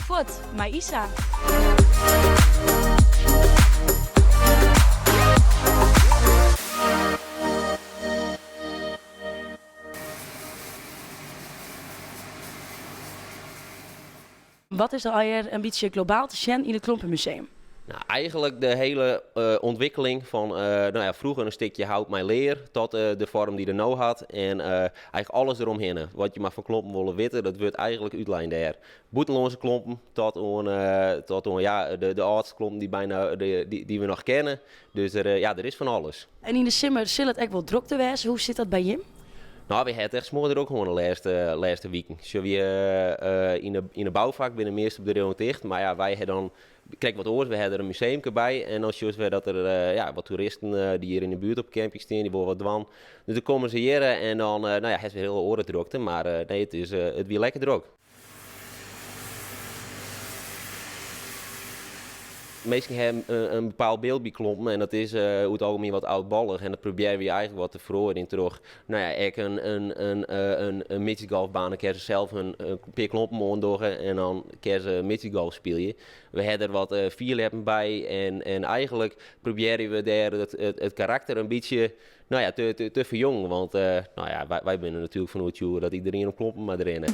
Fuort mei Isa. Wat is der allegear in bytsje globaal te sjen yn it Klompenmuseum? Nou, eigenlijk de hele ontwikkeling van nou ja, vroeger een stikje hout mei lear tot de vorm die er no hat en eigenlijk alles deromhinne. Wat je mar fan klompen wolle witte, dat wurdt eigenlijk útlein dêr. Bûtenlânske klompen tot oan, tot oan ja, de âldste klompen die bijna, die, die we noch kenne. Dus der, ja, der is fan alles. En yn de simmer sil it ek wol drokte wêze. Hoe sit dat by jim? Nou, wy ha it echt smoardrok hân de lêste wiken. Sjoch, wy yn de boufak binne de measte bedriuwen ticht, mar ja, wy ha dan krekt wat oars. Wy ha der in museumke by en dan sjochst wer dat der ja, wat toeristen dy't hjir yn de buert op de camping stean, dy wolle wat dwaan. Dus dan komme se hjir en dan nou ja, hast wer hiele oare drokte, mar nee, it is, it wie lekker drok. Minsken hawwe in bepaald byld by klompen en dat is oer it algemien wat âldballich en dat probearje wy eigentlik wat te feroarjen troch nou ja, ek in midgetgolfbaan. Dan kinne se sels in pear klompen oandogge en dan kinne se midgetgolf spylje. We hawwe der wat fierljeppen by en eigentlik probearje we dêr it karakter in bytsje nou ja, te ferjongen. Want nou ja, wy binne natuerlik fan oertsjûge dat iderien op klompen moat rinne.